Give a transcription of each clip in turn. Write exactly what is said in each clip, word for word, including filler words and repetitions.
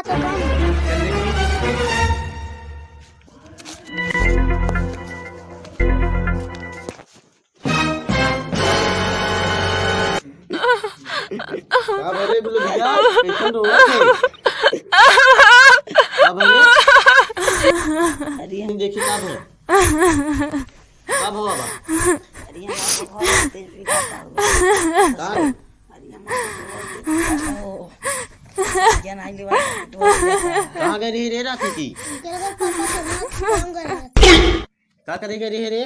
तो कौन? का भले बोले भैया, कैसन रोवत है? का भले? अरे हम देखी का भले? का भवा बा? अरे हम तो बहुत तेज भी खाता हूँ। का रे? अरे हम तो बहुत तेज भी खाता हूँ। जन आई लेवा, तो हो जाता है। कहाँ गई रही रे राती की? तेरे को पता चलना, काम करना। का करे गई रही रे?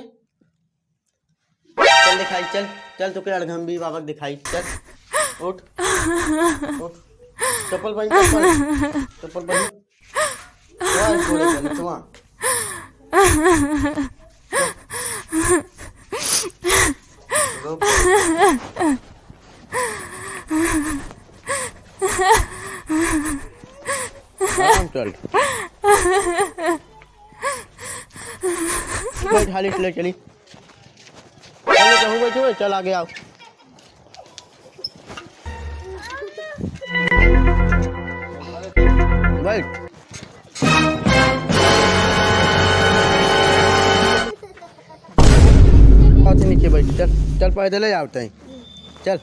चल दिखाई, चल, चल, तोके अड़घम्बी बाबा के दिखाई, चल, उठ, उठ, चप्पल पहन, चप्पल, चप्पल पहन, चल, चल, चल। रुक। आराम चल। बैठ, हाली से ले चली। चलो, कहूँ बैठो, चल आगे आओ। बैठ। बात नीचे बैठ, चल, चल पैदल ही आओ तई। चल।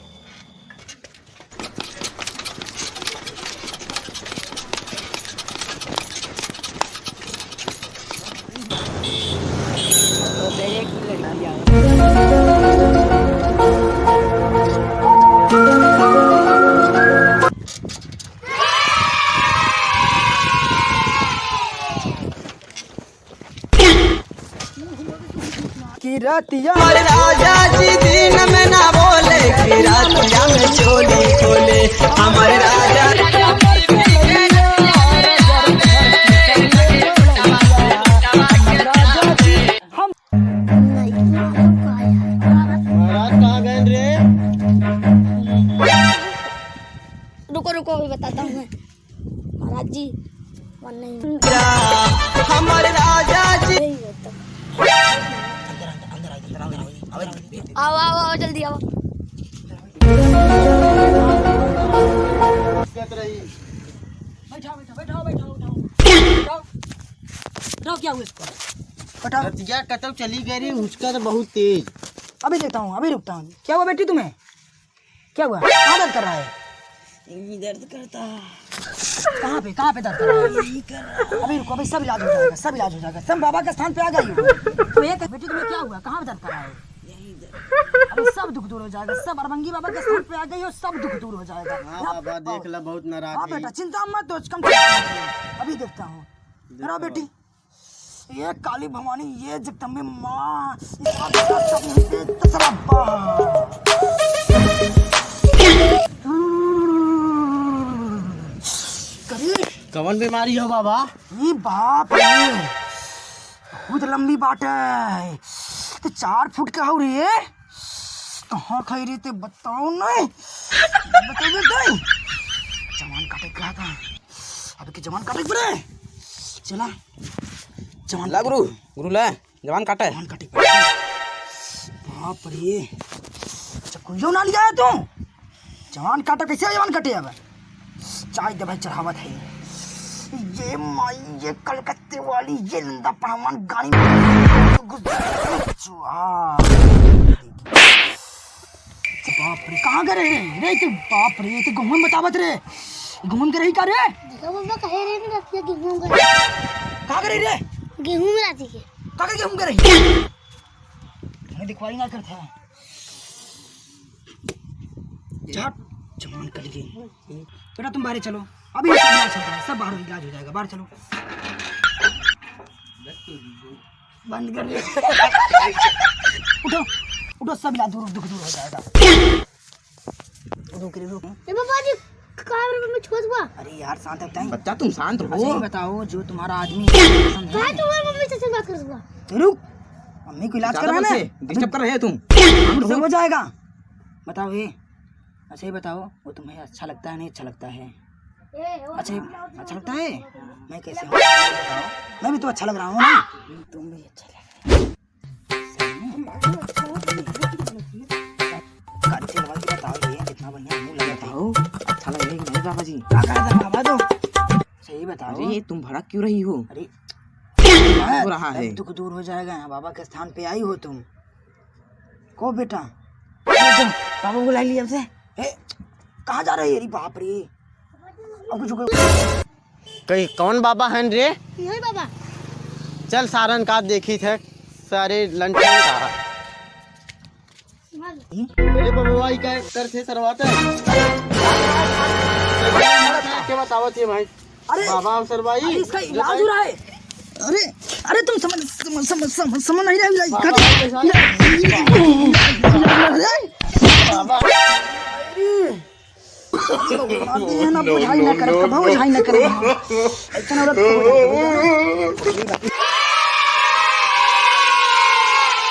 कि रतिया हमारे राजा जी दिन में ना बोले, कि रतिया में चोली खोले, हमारे राजा। हम महाराज कहाँ गए रे? रुको, रुको, अभी बताता हूँ मैं। महाराज जी, वो नहीं। हमारे राजा जी। यही होता। अंदर, अंदर, अंदर आ, अंदर आ, अंदर आ, अंदर आ। आओ, आओ, आओ, जल्दी आओ। दिक्कत रही। बैठाओ, बैठाओ, बैठाओ, बैठाओ, बैठाओ। बैठाओ। बैठाओ, क्या हुआ इसको? बैठाओ। रतिया कतौ चली गई रही, उसका तो बहुत तेज। अभी देखता हूँ, अभी रुकता हूँ। क्या हुआ बेटी तुम्हें? क्या हुआ? कहाँ दर्द कर रहा है? यहीं दर्द करता है। कहाँ पे, कहाँ पे दर्द कर रहा है? यहीं कर रहा है। अभी रुको, अभी सब इलाज हो जाएगा, सब इलाज हो जाएगा। तुम बाबा के स्थान पे आ गई हो। तो ये कह, बेटी, तुम्हें क्या हुआ? कहाँ पे दर्द कर रहा है? यहीं दर्द। अभी सब दुख दूर हो जाएगा, सब अड़भंगी बाबा के स्थान पे आ गई हो, सब दुख दूर हो जाएगा। हाँ बाबा, देख ला, बहुत नाराज है। हाँ बेटा, चिंता मत दो, कम चिंता मत करो। अभी देखता हूँ। रहो बेटी। ये काली भवानी, ये जगदम्बे माँ, इसका बेटा सब यहीं पे दसरा बा। करी? कवन बीमारी हो बाबा? ई बाप रे, बहुत लंबी बाटे। तो चार फुट के हो रही है। कहाँ खाई रही ते बताओ नहीं। बताओ नहीं। जवान काटे के रहा था। अब के जवान काटे के पड़े। चला। जवान ला गुरु, गुरु ला, जवान काटे। जवान काटे। बाप रे। अच्छा, कोई ना लिया है तू? जवान काटे, कैसे जवान काटे अब? चाय दे भाई, चढ़ावत है। ये माई, ये कलकत्ते वाली, ये लंदा पहलवान गाड़ी में। बाप रे, कहाँ करे रे? रे, ते बाप रे, ते गहुम बतावत रे। गहुम करे ही का रे? देखो बाबा, कहे रे ना, रतिया गेहूं करे। का करे रे? गेहूं में राती के। का के गेहूं करे? मैं दिखवाई ना करता। झट, जवान कल गई। बेटा, तुम बाहर चलो, अभी सब इलाज होता है, सब बाहर इलाज हो जाएगा, बाहर चलो। बंद कर दे। उठो, उठो, सब इलाज दूर, दुख दूर हो जाएगा। रुक रे, रुक। ए बाबा जी, का रे, मैं छुआ छुआ। अरे यार, शांत हो, बताइए। बच्चा, तुम शांत हो। अच्छा, ये बताओ, जो तुम्हारा आदमी है, पसंद है? भाई, तुम्हारी मम्मी से बात कर छुआ। रुक, मम्मी को इलाज कर रहा है ना। Disturb कर रहे हो तुम। हम सब हो जाएगा। बताओ ये, अच्छा, ये बताओ, वो तुम्हें अच्छा लगता है, नहीं अच्छा लगता है? अच्छा, अच्छा लगता है? मैं कैसे हूँ? मैं भी तो अच्छा लग रहा हूँ ना? तुम भी अच्छा लग रहे हो। कान से लगा के बताओ, ये कितना बढ़िया मुंह लगा था। बताओ, अच्छा लगे कि नहीं बाबा जी? का कहता बाबा तो? बता अरे, तुम भड़क क्यों रही हो? अरे, हो रहा है। दुख दूर हो जाएगा, यहाँ बाबा के स्थान पे आई हो तुम। को बेटा? बाबा बुला लिया हमसे। ए, कहाँ जा रहे? अरे बाप रे। अब कुछ कहीं कौन बाबा हन रे? यही बाबा। चल सारन का देखी थे, सारे लंठन का। अरे बाबा, ई का करथे सरवा ते? के बतावत है भाई? अरे, बाबा अवसर भाई, अरे, इसका इलाज हो रहा है। अरे, अरे, तुम समझ, समझ, समझ, समझ, समझ नहीं रहे हो, बाबा, कथी? पैसा अरे, बाबा। अरे, भगवान, ये ना बुझाई ना करे, कब बुझाई ना करे। ऐसा ना हो रहा,